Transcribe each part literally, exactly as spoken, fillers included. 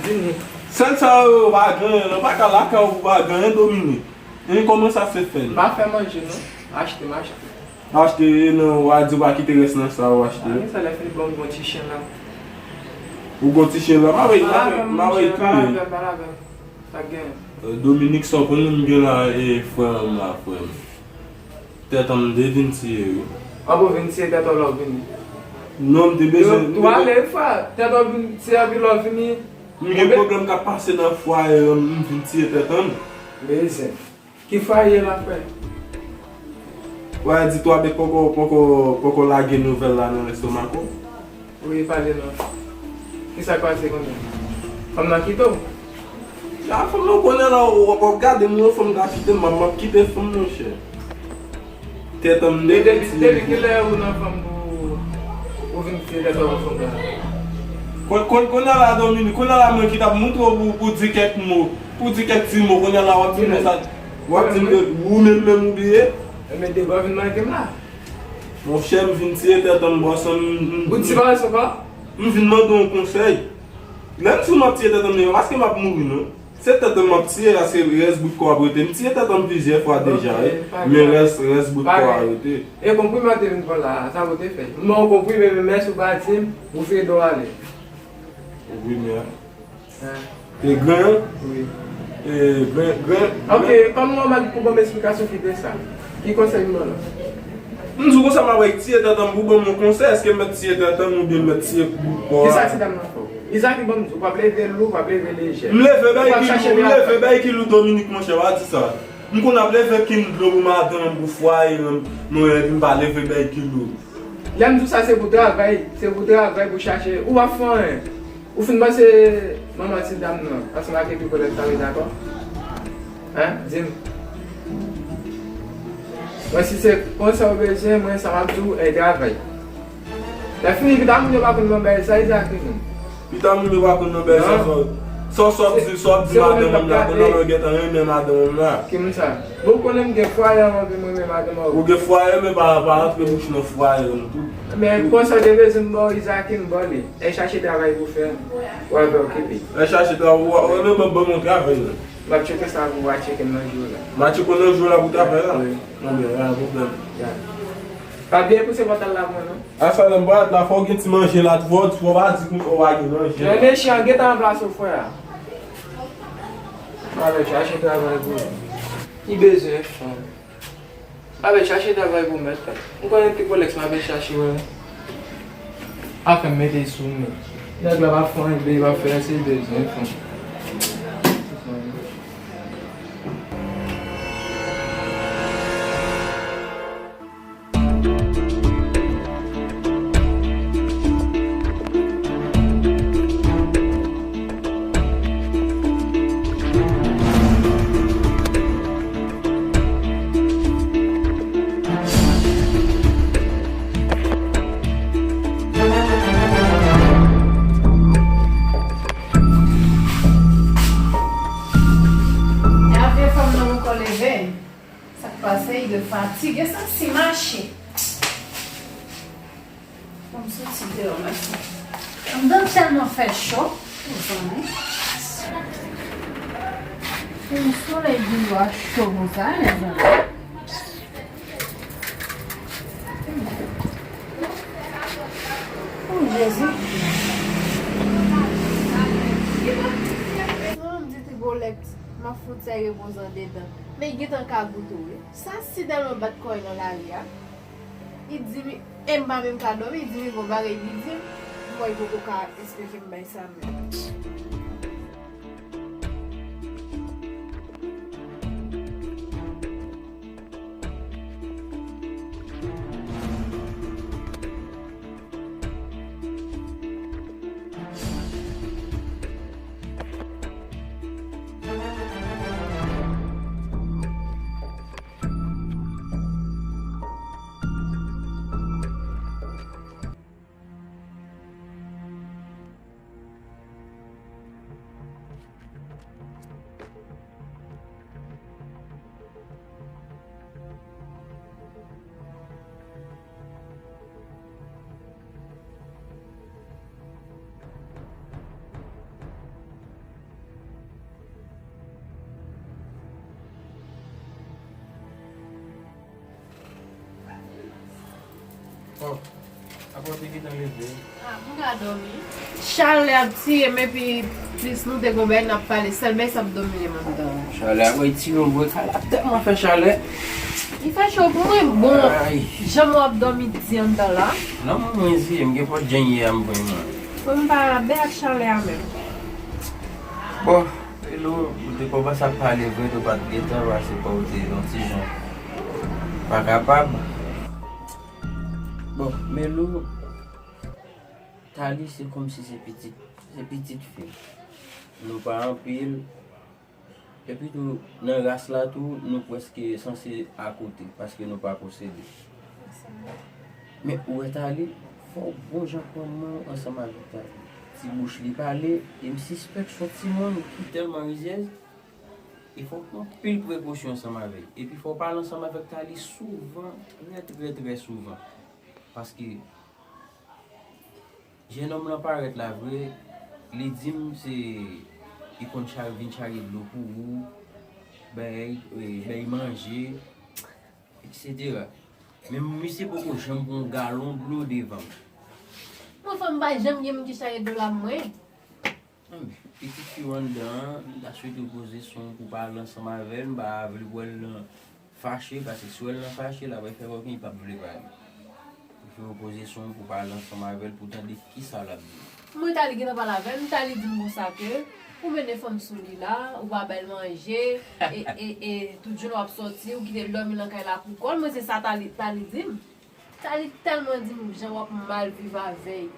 Vini. Sèl sa yo pa gen, yo pa ka lakay ou pa gen, Dominik. E kòman sa se fè? M pa fè manje, non. Achte, m achte. Achte, e non, w a di w a kite rès nan sa ou achte. A, sa lè fini ban m gon ti chen la. Ou gon ti chen la, m a vey, m a vey, m a vey touye. Pale avè m, pale avè m. Sa k gen? Euh, Dominik, sa w konn menm gen la, e frè m la, frè m. Tèt an m te vin tiye, wi. An bon, vin tiye tèt an lè w vini. Non, m te bezwen, m te bezwen. Yo, ale, frè, tèt an vin tiye, epi lè w vini. M gen pwoblèm k ap pase nan fwaye an, m vin tiye tèt an. Bezwen. Ki fwaye l ap fè? Wè, di twa bèk poko, poko, poko lage nouvèl la nan lestomak ou. Wi, pale non. Kisa k pase kounye a? Fanm nan kite w? A, fanm nan konnen la, w ap gade m, yon fanm ka kite m, m ap kite fanm, monchè. Tèt an m depi, depi kilè ou nan fanm pou ou vin kite tèt an fanm nan? Kon, kon, kounye a la, Dominik, kounye a la, mwen ki t ap montre w pou, pou di kèk mo, pou di kèk ti mo, kounye a la, w ap di m sa, w ap di m ke ou menm, menm ou bliye? Ebyen, devan vin manke m la. Monchè, m vin tiye tèt an m, bòs an m, m, m, m vin mande yon konsèy. Lè m di w m ap tiye tèt an m, se pa paske m ap mouri, non. Se tèt an m ap tiye a, se rès bout kò a ap rete. M tiye tèt an m plizyè fwa deja, wi. Men rès, rès bout kò a rete. E konprime a te vin pran la, sa pou te fè? M ba w konprime, men mèsi ou pa di m, ou fè do ale. Konprime a. E grenn? Wi. E grenn, grenn, ok, kòm ou pa t pou ban m esplikasyon ki te sa, ki konsèy m ban w la? M di w konsa, m ap tiye tèt an m pou ban m yon konsèy, èske m mèt tiye tèt an m oubyen m mèt tiye bout kò a? Kisa ti dam nan fè w? Kisa ki ban m di w, w ap leve lou, w ap leve lejè. M leve bay ki lou, m leve bay ki lou, Dominik, monchè, pa di sa. M konn ap leve kin dlo pou madanm, pou fwaye, non, non, epi m pa leve bay ki lou. Lè m di w sa, se pou travay, se pou travay, pou chache, ou pa fè anyen. Ou fin panse manman ti dam nan ansanm ak epi kolèg sa yo dakò? Hein? Di m. Mwen, si se konsa ou bezwen, mwen, sa m ap di w, e travay. Lè fini, pita moun yo pa konn nan bèl sa, Izaak, non. Pita moun yo pa konn nan bèl sa, sa, sa, sa w ap di, sa w ap di madanm m la, kounye a la w gentan renmen madanm m la. Ki moun sa? Bon, ou konnen m gen fwaye anvan ke m renmen madanm an. Ou gen fwaye, men pa, pa antre bouch nan fwaye an tou. Men konsa w te bezwen m ba w Izaak, m ba w li. E chache travay pou fè, w a vle okipe. E chache travay, w a, w a, men ban m yon travay la. M ap tcheke sa pou w a tcheke m nan jou la. M a tcheke w nan jou la pou travay la? Wi. Bon, byen, pa gen pwoblèm. Ya. Pa bliye pouse pòtal la pou mwen, non. A sa lè m parèt la, fò w gen ti manje la, fò, fò w pa di konsa w pa gen manje. Men mechan, gentan ranplase w, frè a. Mwen chache travay pou ou. Ki bezwen fanm? Mwen chache travay pou mèt la. M konnen ti kolèg sa mwen chache, wè. Afè m mete sou men. Nèg la pa fè anyen, li pa fè se bezwen fanm. Gade fanm nan poko leve. Sa k pase, li dwe fatige, santi mache. Bon, m soti deyò, mèsi. Anndan tèlman fè cho, mezanmi. Yon solèy bouyo a cho konsa, mezanmi. Oh, Jezi. Non, m di ti Bolex, m ap fout sa repoze andedan. Men gentan ka goute w, wi. Sa si tèlman bat kò l nan lari a. Li di m, e m pa menm ka dòmi, li di m gon bagay li di m, m wè li poko ka esplike m bagay sa menm. Oh, apa w te gentan leve? Ah, m ka dòmi. Chalè ap tiye m, epi plis nou te gon bagay n ap pale, sèl bagay sa ap domine m anndan an. Chalè a voye tire yon bwe kay la, tèlman fè chalè. Li fè cho pou mwen, bon. Ay. Jan w ap dòmi di anndan la. Non, mwen, mwen zi, m gen pòt jan yè a m pran mwen. Bon, m pa byen ak chalè a menm. Bon, Melo, ou te kòmanse ap pale vre, ou pa t gen tan, pase pa w te yon ti jan pa kapab. Bon, Melo, Tali se kòmsi se pitit, se pitit fi m. Nou pa anpil. Epi tou, nan ras la tou, nou prèske sanse akote, paske nou pa posede. Men ou wè Tali, fò w bon jan pran men w ansanm avèk Tali. Ti bouch li pale, e m sispèk se yon timoun ki tèlman rizyèz, e fò w pran anpil prekosyon ansanm avè l. Epi fò w pale ansanm avèk Tali souvan, trè, trè, trè souvan. Paske jennonm lan parèt la vre, li di m se, li konn cha-, vin chaje dlo pou ou, bay, e, bay manje, etsetera. Men misye poko janm pran yon galon dlo devan m. Mwen, fanm pa janm gen moun ki chaje dlo la, mwen. Humm, pitit fi w anndan an, m ta swete w poze son w pou w pale ansanm avè l, m pa vle wè l nan fache, paske si w wè l nan fache, l ap fè kòkenn, li p ap vle pale. Fò w poze son w pou w pale ansanm avè l, pou w tande kisa l ap di w. Mwen, Tali gentan pale avè m, Tali di m konsa ke ou mennen fanm sou li la, ou pa ba l manje, e, e, e tout jounen w ap sòti, ou kite l dòmi nan kay la pou kò l, mwen se sa Tali, Tali di m. Tali tèlman di m jan w ap mal viv avè l.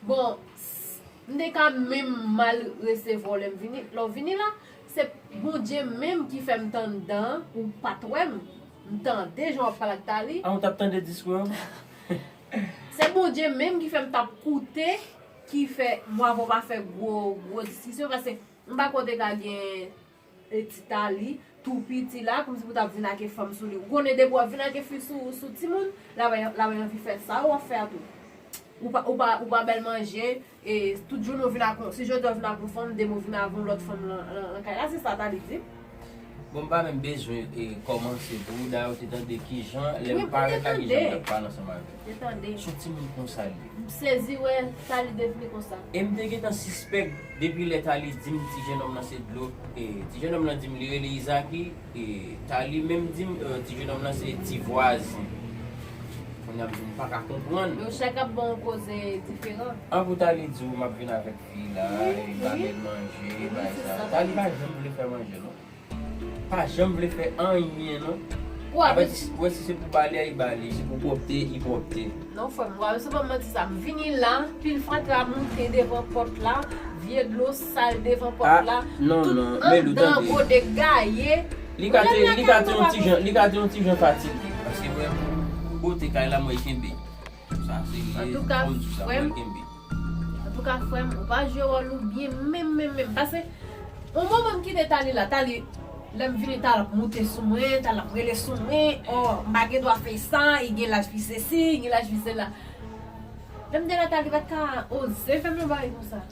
Bon, s-, m te ka menm mal resevwa w lè m vini, lè w vini la, se Bondye menm ki fè m t anndan an, ou pa t wè m. M tande jan w ap pale ak Tali. Ah, ou t ap tande diskou an? Se Bondye menm ki fè m t ap koute, ki fè mwen avè w pa fè gwo, gwo diskisyon, paske m pa kwè w te ka gen e ti Tali, tou piti la, kòmsi pou w t ap vin ak e fanm sou li. Ou konnen depi w ap vin ak e fi sou, sou timoun, l ap, l ap anvi fè sa w ap fè a tou. Ou pa, ou pa, ou pa ba l manje, e tout jounen w vin ak yon, si jodi a w vin ak yon fanm, demen w vin avè yon lòt fanm nan, nan, nan kay la, se sa Tali di. Bon, m pa menm bezwen, e, kòmanse pou ou, dayè ou te tande kijan, lè m parèt la, kijan m t ap pale ansanm avè l. Te tande. Se yon timoun konsa l ye. M sezi wè Tali devni konsa. E m te gentan sispèk depi lè Tali di m ti jennonm lan se dlo. E, ti jennonm lan di m li rele Izaki. E, Tali menm di m, e, ti jennonm lan se ti vwazen. Kounye a m di m pa ka konprann. Yo chak ap ba w yon koze diferan. An pou Tali di w m ap vin avèk fi la, e, ba bèl manje, bay sa. Tali pa janm vle fè manje, non. Pa janm vle fè anyen, non. Apre, si, wè, si se pou bale a, li bale. Si pou pwòpte, li pwòpte. Non, frè m, w a, se pa manti sa. M vini la, pil fatra moute devan pòt la, vye dlo sal devan pòt la. Ah, non, non, Melo, tande. Tout anndan gode gaye. Li ka te, li ka te yon ti jan, li ka te yon ti jan fatige. Paske, wè, pou, pou bote kay la, mwen kenbe. Sa se li, kòm di sa, mwen kenbe. Antouka, frè m, ou pa jwe wòl ou byen menm, menm, menm. Pase, yon moman m kite Tali la, Tali, lè m vini, Tali ap moute sou mwen, Tali ap rele sou mwen, oh, m pa gen dwa fè sa, li gen laj fi sesi, li gen laj fi sela. Lè m te la, Tali pa t ka oze fè m yon bagay konsa.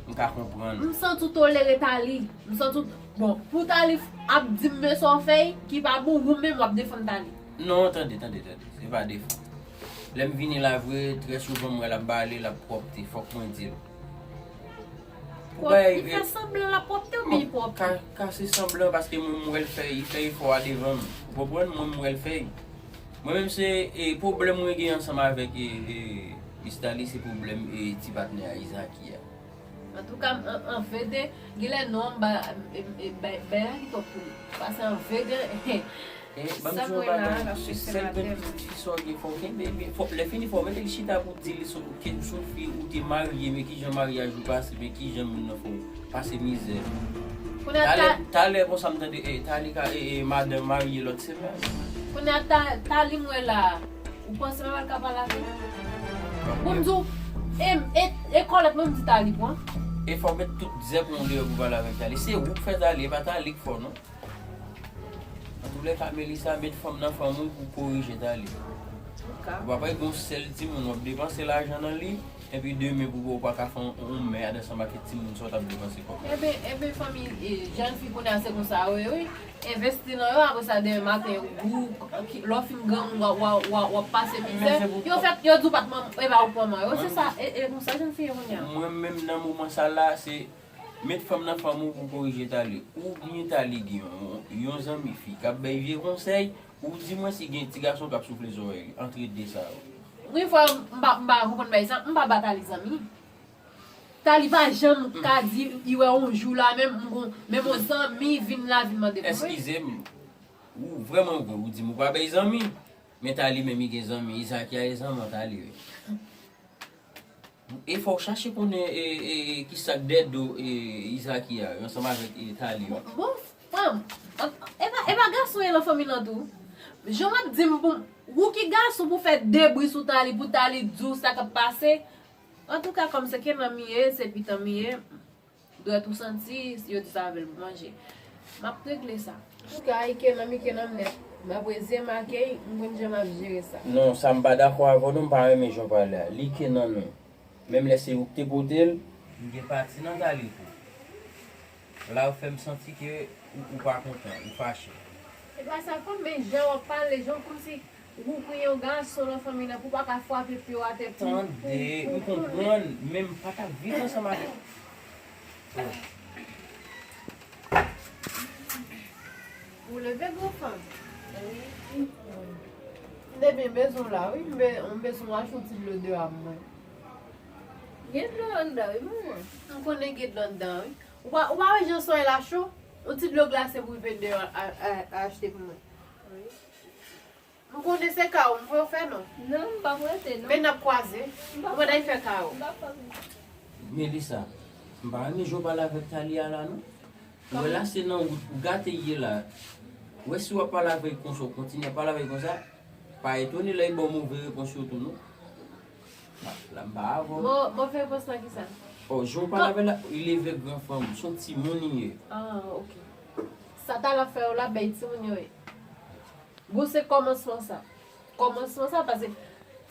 M ka konprann. M santi w tolere Tali. M santi w, bon, pou Tali ap di m men sa w fè, ki pa bon, ou menm w ap defann Tali. Non, tande, tande, tande. Se pa defann. Lè m vini la vre, trè souvan m wè l ap bale, l ap pwòpte, fòk mwen di l. Pwòp, li fè sanblan l ap pwòpte oubyen li pwòpte? Ka, ka se sanblan, paske mwen m wè l fè, li fè efò a devan m. Ou konprann? Mwen m wè l fè. Mwen menm se, e, pwoblèm mwen gen ansanm avèk, e, e, Miss Tali, se pwoblèm, e, ti patnè a Izaki a. Antouka, m, an, an verite, genlè non an m ba, e, e, bay, bay la ki twòp pou li. Pase an verite, e, ban m di w yon bagay, se sèl grenn pitit fi sa w gen, fò w kenbe, men fò, lè fini fò w mete l chita pou w di li sou, ke sou fi ou te marye, men kijan maryaj ou pase, men kijan moun nan fè w pase mizè. Talè, talè konsa m tande, e, Tali ka, e, e, madanm marye lòt semèn. Kounye a, Ta-, Tali m wè la, ou panse m ap al ka pale avè l? Bon, m di w, e, e, e kòlèt mwen m di Tali pran. E fò w met tout zèb ou deyò pou pale avèk Tali. Se ou k fè Tali, e pa Tali k fè w, non. Antoulèka, Melissa, met fanm nan fanm ou pou korije Tali. Ou pa pral gen yon sèl timoun, w ap depanse lajan nan li, epi demen pou ou pa ka fè yon, yon mèd ansanm ak timoun sa w t ap depanse kòb la. Eben, eben, fanmi, e, jèn fi kounye a se konsa yo ye, wi. Envesti nan yo, apre sa, demen maten, ou, lè w fin granmoun, w a, w a, w a, w ap pase mizè. Yo fèt, yo di w pa t manman, e pa ou k manman yo. Se sa, e, e konsa jèn fi ye kounye a. Mwen menm nan moman sa la, se met fanm nan fanm ou pou korije Tali. Oubyen Tali gen yon, yon zanmi fi k ap bay vye konsèy, ou di mwen si gen ti gason k ap soufle zòrèy li, antre de sa yo. Wi, frè, m pa, m pa konprann bagay sa, m pa ba Tali zanmi. Tali pa janm ka di, li wè yon jou la, menm, m gon, menm yon zanmi vin la, vin mande pou mwen. Eskize m, ou vrèman vre, ou di m ou pa bay zanmi, men Tali menm li gen zanmi, Izakia e zanmi Tali, wi. E fò w chache konnen, e, e, e, ki sa k dèyè do, e, Izakia, ansanm avèk, e, Tali yo. Bon, bon, fanm, e pa, e pa gason ye nan fanmi nan tou. Jan w ap di m pou, ou ki gason pou fè debri sou Tali, pou Tali di w sa k ap pase. Antouka, kòm se Kenan m ye, se pitan m ye, dwèt ou santi, yo di sa avè l pou manje. M ap regle sa. Antouka, i Kenan m, i Kenan m nèt. M ap reze make, m konn jan m ap jere sa. Non, sa m pa dakò avè w non, m pa renmen jan w pale a. Li Kenan nou. Menm lè se ou ki te pote l, m gen pati nan Tali tou. La ou fè m santi ke ou, ou pa kontan, ou fache. Se pa sa fanm, men jan w ap pale, jan kòmsi ou gen yon gason nan fanmi nan pou w pa ka frape pye w atè pou, tande, pou, m pou, pou konprann, men m pa t ap viv ansanm avèk ou. Ou leve gwo fanm. M te byen bezwen w la, wi. M be-, m bezwen w achte yon ti dlo deyò a mwen. Gen dlo anndan, wi, manman. M konnen gen dlo anndan, wi. Ou pa, ou pa wè jan solèy la cho? Yon ti dlo glase pou rive deyò a, a, a achte pou mwen. Wi. M konnen se ka w m voye w fè non. Non, m p ap rete non. Men n ap kwaze. M p ap kwaze. Ou mèt al fè ka w. M p ap kwaze. Melissa, m pa renmen jan w pale avèk Thalia la non. Ou wè la se nan wout ou gate ye la. Ou wè si w ap pale avè l konsa, w kontinye ap pale avè l konsa, pa etone lè l ba w move repons yo tou non. La, la m pa avè w. Mo-, move repons nan kisa? Oh, jan w pale avè l la, li leve gran fanm, se yon timoun li ye. Ah, ok. Sa Thalia fè yo la, bay timoun yo ye. Bon, se kòmansman sa. Kòmansman sa, paske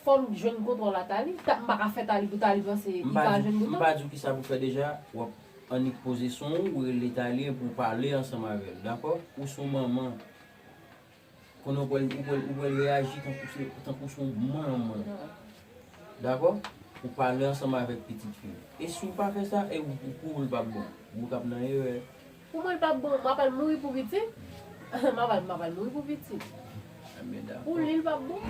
fò m jwenn kontwòl a Thalia. Ta-, m pa ka fè Thalia pou Thalia panse li pa jwenn kontwòl. M pa di w kisa pou fè deja, w ap annik poze son w, ou rele Thalia pou w pale ansanm avè l, dakò? Ou se yon manman. Konnen w pral, ou pral, ou pral reyaji tankou se, tankou se yon manman. Dakò? Ou pale ansanm avèk pitit fi w. E si w pa fè sa, e ou, ou pou ou l p ap bon. Ou k ap nan erè. Pou mwen, l p ap bon. M ap al mouri pou pitit. M ap al, m ap al mouri pou pitit. Pou li, l p ap bon.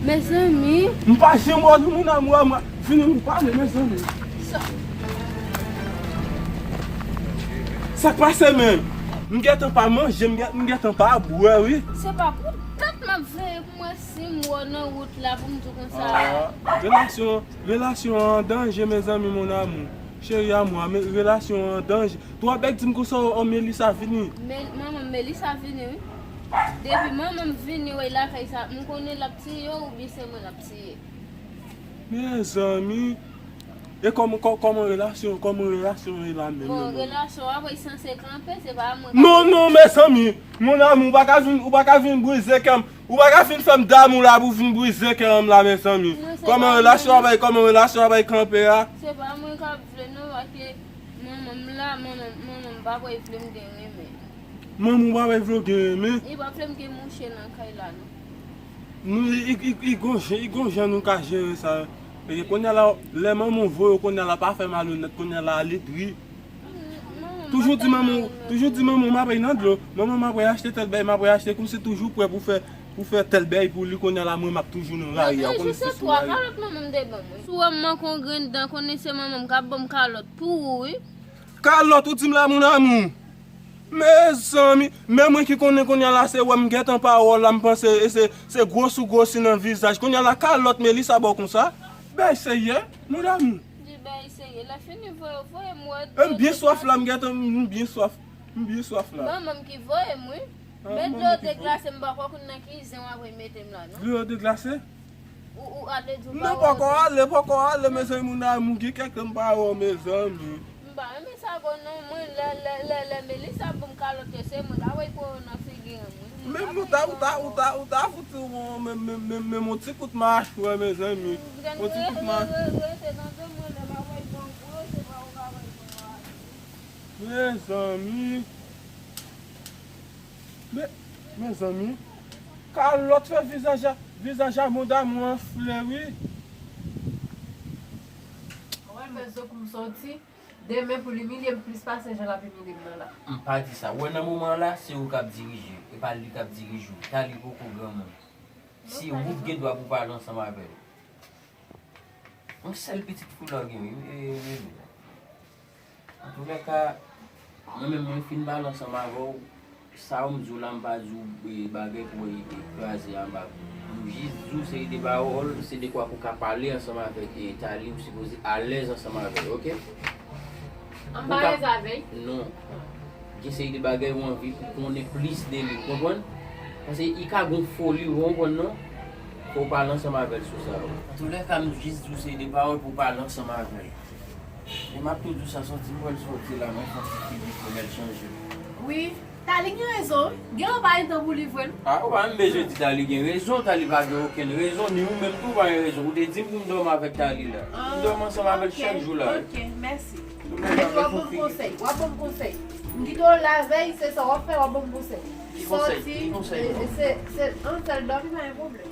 Mezanmi. M pa janm wè nou moun amou amou. Vini nou pale, mezanmi. Sa k pase menm? M gentan pa manje, m gen-, m gentan pa bwè, wi. Se pa pou dat m ap veye pou mwen si m wè w nan wout la pou m di w konsa. Ah, relasyon, relasyon an danje, mezanmi, mon amour. Cheri amou, men relasyon an danje. Twa bèk di m konsa, oh, Melissa vini. Mel-, manman Melissa vini, wi. Depi manman m vini, wè lakay sa, m konnen l ap tiye w oubyen se mwen l ap tiye. Mezanmi. E kòman, kò-, kòman relasyon, kòman relasyon ye la menm? Bon, relasyon an, wi, sanse kanpe, se pa mwen. Non, non, mezanmi. Mon amour, ou pa ka vin, ou pa ka vin brize kè m. Ou pa ka fin fè m damou la pou vin brize kè m la, mezanmi. Kòman relasyon an bay, kòman relasyon an bay kanpe a? Se pa mwen k ap vle non, paske manman m la, manman, manman m pa kwè vle m gen renmen. Manman w pa vle w gen renmen? Li pa vle m gen mouche nan kay la non. Nou, i, i, i, i gon jan, i gon jan nou ka jere sa. E kounye a la, lè manman w voye w kounye a la, pa fè malonèt, kounye a la, ale dri. Manman m Toujou di manman, toujou di manman m ap al nan dlo. Manman m ap al achte tèl bagay, m ap al achte kòmsi toujou prè pou fè, pou fè tèl bagay pou li. Kounye a la mwen m ap toujou nan lari a, ou konnen se sou lari. Kalòt manman m te ban mwen. Si w wè m manke yon grenn dan, konnen se manman m k ap ban m kalòt pou ou wi. Kalòt ou di m la mon amour. Mezanmi, men mwen ki konnen kounye a la se wè m gentan pawòl la m panse e se, se gwo sou gwo si nan vizaj. Kounye a la kalòt Melissa ba w konsa. Bay serye, mon amour. Di bay serye, lè fini voye, voye m wè. E m byen swaf la, m gentan, m byen swaf. M byen swaf la. Manman m ki voye m wi. Men dlo deglase m pa kwè konn nan ki zen w ap remete m la non. Dlo deglase? Ou, ou ale di w pa wè. Non, poko ale, poko ale, mezanmi, mon amour, gen kèk tan m pa wè w, mezanmi. M pa renmen sa bon non, mwen, lè, lè, lè, lè Melissa ban m kalòt yo, se mwen k ap voye nan figi an, mwen. Men mwen ta, ou ta, ou ta, ou ta fouti yon, men, men, men, men yon ti kout machwè, mezanmi. Yon ti kout machwè. Rete nan do mwen, lè m ap voye ban pou yo, se pa ou k ap voye ban. Mezanmi. Me, mezanmi. Kalòt fè vizaj a, vizaj a mon amour anfle wi. Mwen fè zo pou m sòti demen pou l imilye m plis pase jan l ap imilye m nan la. M pa di sa. Ou wè nan moman an la, se ou k ap dirije. E pa li k ap dirije w. Tali poko granmoun. Si ou gen dwa pou pale ansanm avè l. Yon sèl pitit fi w la w gen wi, e, bebe. Antoulèka, mwen menm mwen fin pale ansanm avè w, sa w m di w la m pa di w e, bagay pou w e, e kraze anba. M jis di w seri de pawòl, se dekwa pou w ka pale ansanm avèk e, Tali, ou sipoze alèz ansanm avè l, oke? Anba lèz avè l? Non. Gen seri de bagay ou anvi pou konnen plis de li, ou konprann? Paske li ka gon foli, ou konprann non? Fò w pale ansanm avè l sou sa wi. Antoulèka, m jis di w seri de pawòl pou w pale ansanm avè l. Men m ap tou di w sa, sòti m pral sòti la, mwen fè yon ti figi fò bèl chanje. Wi, Tali gen rezon wi. Gen anpil tan pou li vre non. A, ou pa menm bezwen di Tali gen rezon, Tali pa gen okenn rezon, ni ou menm tou ou pa gen rezon. Ou te di m pou m dòmi avèk Tali la. M dòmi ansanm avè l chak jou la. Ok, mèsi. Epi w ap ban m konsèy, w ap ban m konsèy. M kite w lavèy, se sa w ap fè, w ap ban m konsèy. Ki konsèy? Sòti, ki konsèy? E, e, se, se, an sèl dòmi pa gen pwoblèm.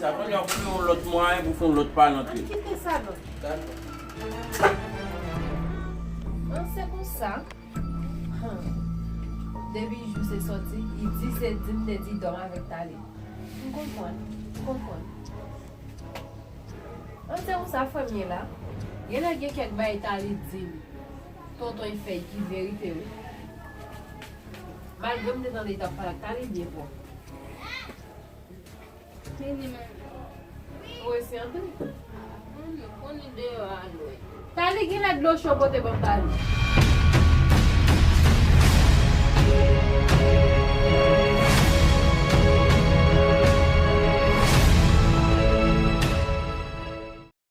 Sa, kounye a pou yon lòt mwayen pou fè yon lòt pale antre. Ann kite sa non. Dakò. An se konsa. Depi jou se sòti, li di se di m te di dòm avèk Tali. M konprann, m konprann. An se konsa frè m ye la. Genlè gen kèk bagay Tali di m. Tonton e fè ki verite wi. Malgre m te tande li t ap pale ak Tali byen fò. Mili manmi. Ou resi antre? Manmi, ou konnen deyò a lwen. Tali, genlè dlo cho pote ban m Tali.